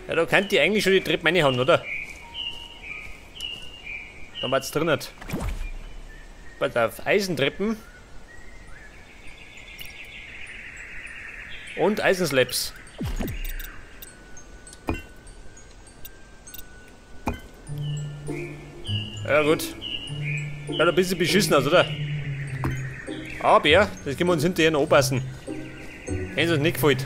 Ja, da könnt ihr eigentlich schon die Treppe reinhauen, oder? Da war's drin nicht. Pass auf, Eisentreppen. Und Eisenslabs. Ja gut. Ja, da bist du beschissen aus, oder? Aber, das können wir uns hinterher noch anpassen. Wenn es uns nicht gefällt.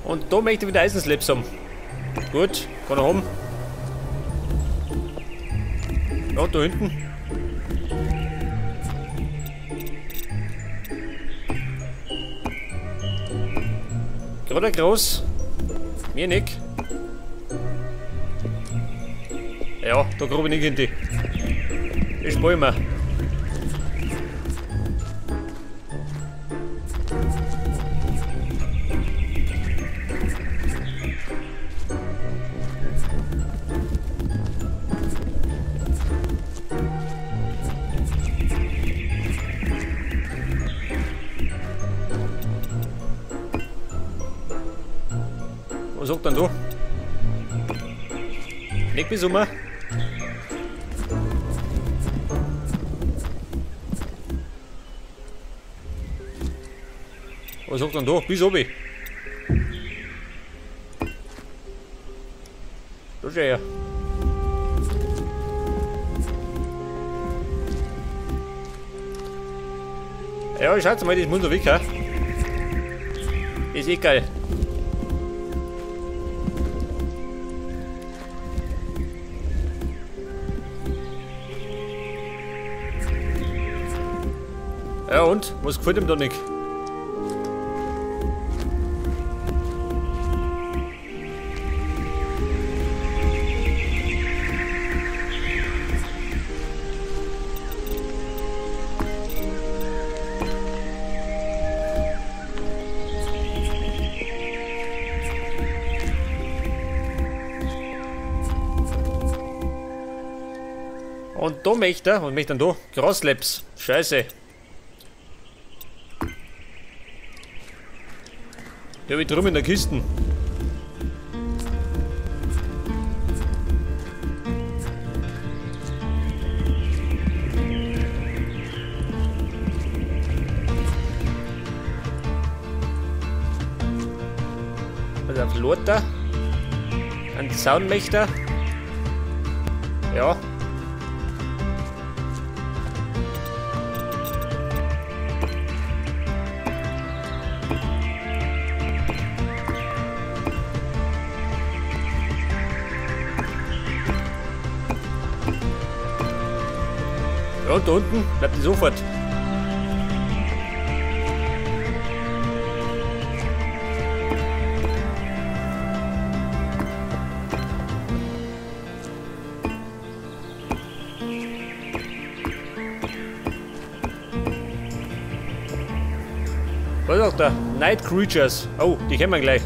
Und da möchte ich wieder Eisenslabs haben. Gut, kann er haben. Ja, da hinten. Gerade groß. Mir nicht. Ja, da grabe ich nicht hin die. Ich spare mir. Was sagt denn da? Nicht bis um. Was sagt denn da? Bis oben. Da schau her. Ja, schaut mal, das muss noch weg, hä? Ist eh geil. Ja und? Was gefällt ihm da nicht? Und da möchte er, und möchte dann da? Grasslabs. Scheiße. Der wird drum in der Kiste. Also auf Lothar. Ein Zaunmächter. Ja. Ja, und da unten bleibt die sofort. Was sagt da? Night Creatures. Oh, die kennen wir gleich.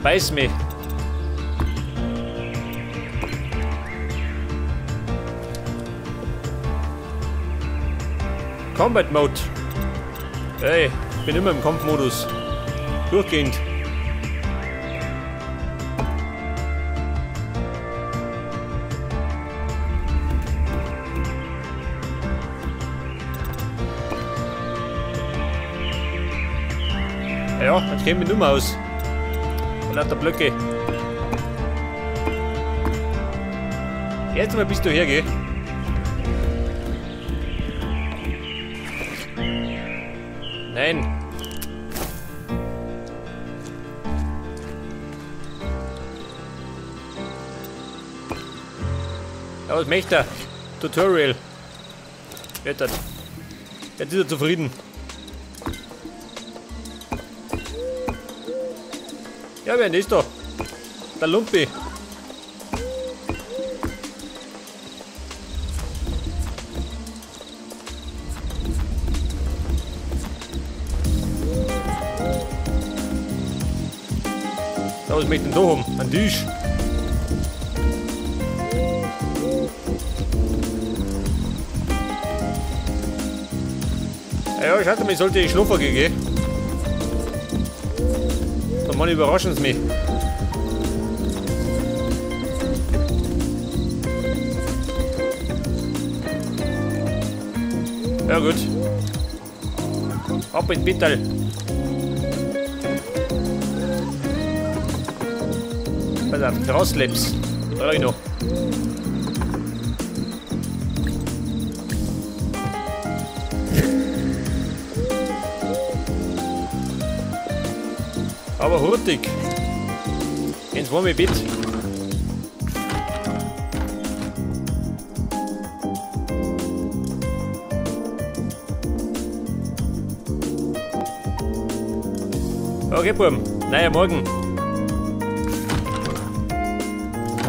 Beiß mich. Combat Mode. Hey, ich bin immer im Kampfmodus. Durchgehend. Ja, jetzt käme ich nicht mehr aus. Und lauter Blöcke. Jetzt mal bist du her, gell? Nein. Ja, was möchte er? Tutorial. Jetzt ist er zufrieden. Ja, wer ist da? Der Lumpi. Was möchte ich denn da haben? Ein Tisch. Ja, schaut mal, ich sollte schlafen gehen, gell? Dann Mann, überraschen sie mich. Ja gut. Ab in Bitterl. Pass auf, Graslips. Die brauche ich noch. Aber hurtig. Ins warme Bett. Okay, Burm. Naja, morgen.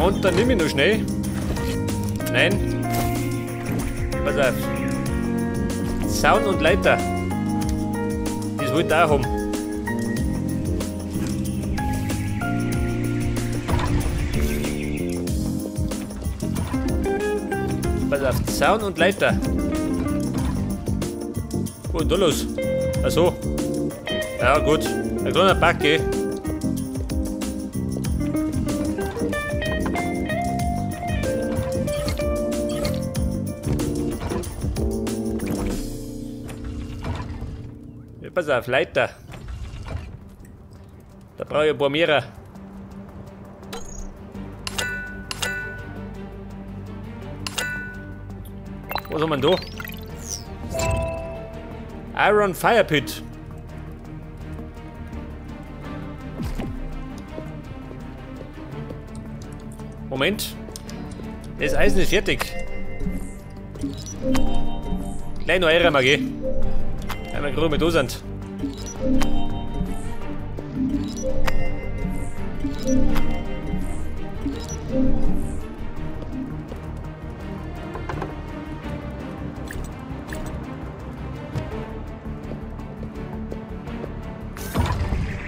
Und dann nehme ich noch schnell. Nein. Pass auf. Zaun und Leiter. Das wollte ich auch haben. Pass auf, Zaun und Leiter. Wo ist denn da los? Ach so. Ja, gut. Ein kleiner Backe. Ja, pass auf, Leiter. Da brauche ich ein paar mehr. Was haben wir denn da? Iron Fire Pit. Moment. Das Eisen ist fertig. Gleich noch eine Magie. Einmal gerade mit da sind.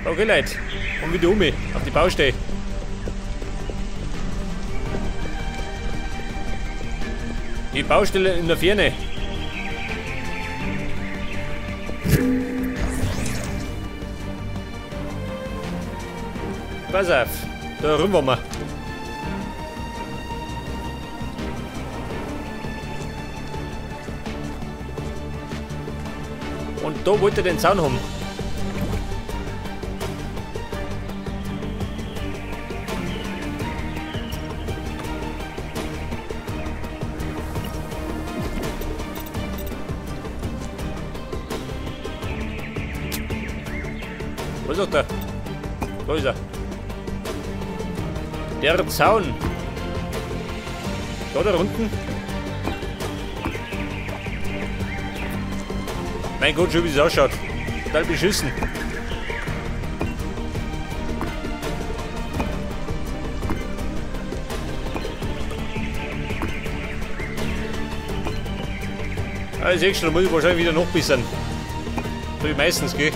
Okay, Leute. Und wieder um auf die Baustelle. Die Baustelle in der Ferne. Pass auf, da rum wollen wir. Und da wollte er den Zaun haben. Wo ist er da? Da ist er. Der Zaun. Da unten. Mein Gott, schön wie es ausschaut. Total beschissen. Ah, ich sehe schon, da muss ich wahrscheinlich wieder noch bessern. So wie meistens, gell?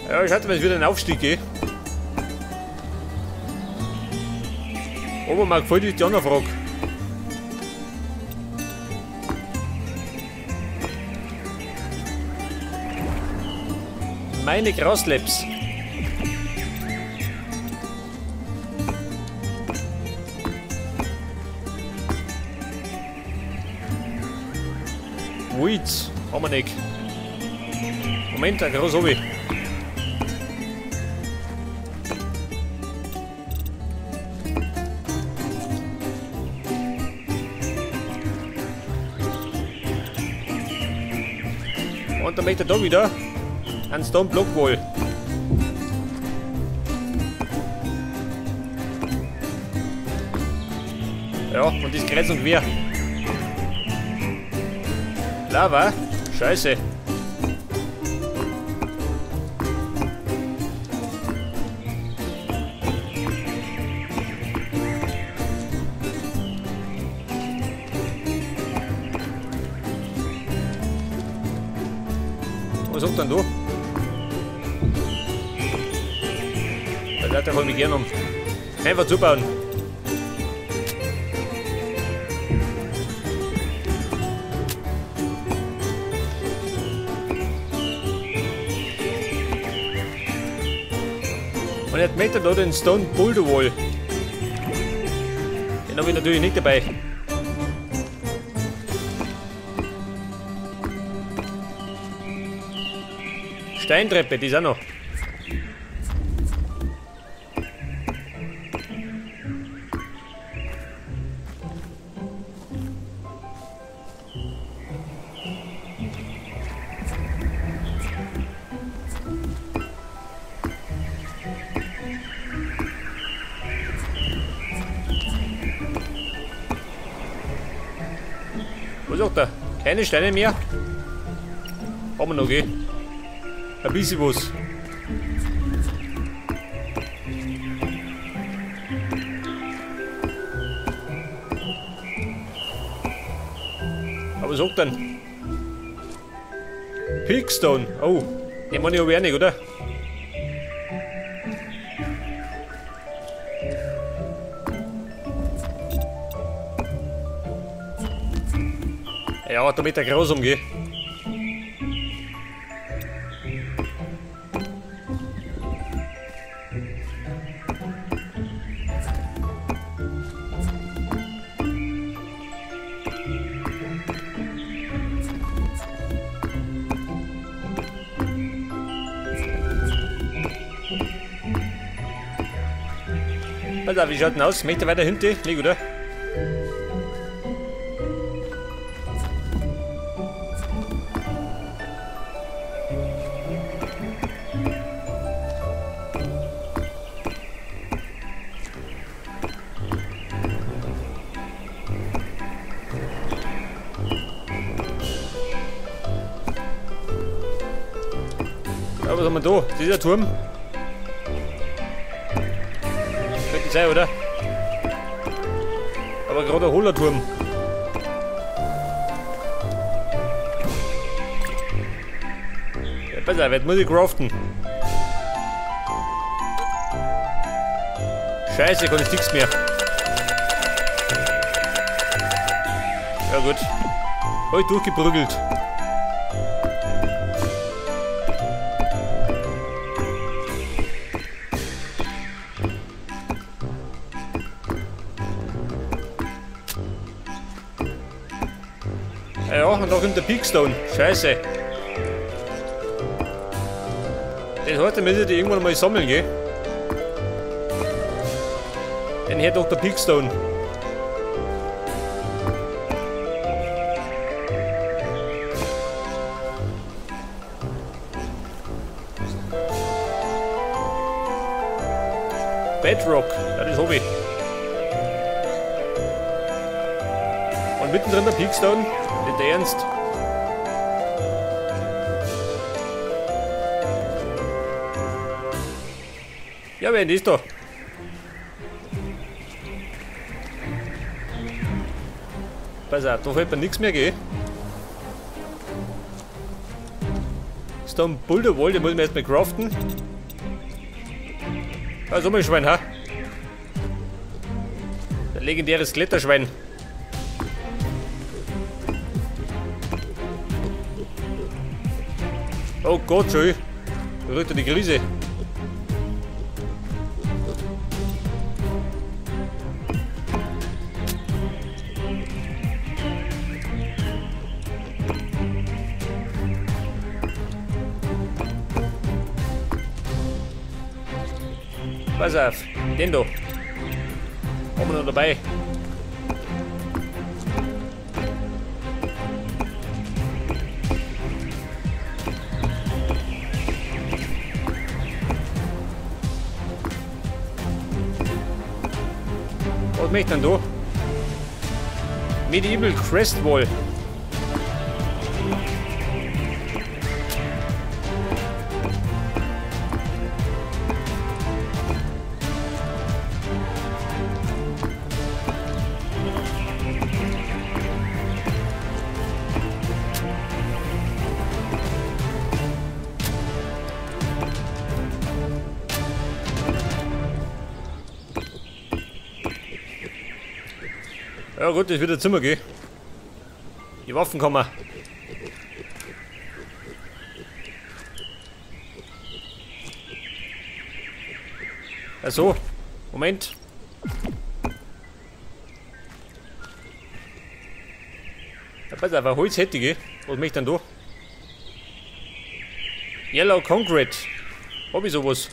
Ja, ich hatte mal wieder einen Aufstieg, gell? Aber mir gefällt die andere Frage. Meine Graslips. Weeds haben wir nicht. Moment, ein groß obi. Und dann möchte er da wieder einen Stone Block Wall. Ja, und das kreuz und quer. Lava? Scheiße. Was sagt denn da? Der Leiter kann mich gerne um. Einfach zubauen. Und jetzt möchte da den Stone Boulder Wall. Den habe ich natürlich nicht dabei. Steintreppe, die ist auch noch. Was sagt er? Keine Steine mehr? Haben wir noch, gell? Ein bisschen was. Aber was sagt denn? Pickstone. Oh, den meine ich aber auch nicht, oder? Ja, damit der groß umgeht. Alter, wie schaut denn aus? Möchte weiter hinten? Nicht, oder? Ja, was haben wir da? Dieser Turm. Könnte sein, oder? Aber gerade ein hohler Turm. Ja, pass auf, jetzt muss ich craften. Scheiße, kann ich nichts mehr. Ja gut. Hab ich durchgeprügelt. Ja, und da kommt der Pickstone. Scheiße. Das heißt, da müssen die irgendwann mal sammeln, gell? Den her doch der Pickstone. Bedrock, ja, das hab ich. Und mittendrin der Pickstone. Nicht ernst. Ja, wer ist da? Pass auf, da fällt mir nichts mehr, gell? Stone Boulder Wall, den muss ich mir erstmal craften. Da ist auch mal ein Schwein, ha? Der legendäre Kletterschwein. Oh Gott, schön. Da rückt er die Krise. Pass auf, den da. Haben wir noch dabei. Was möchte ich denn da? Medieval Crest Wall. Ja gut, das wird ein Zimmer gehen. Die Waffenkammer. Ach so, Moment. Ja, pass auf, ein Holz hätte ich, was möchte ich denn da? Yellow Concrete. Hab ich sowas?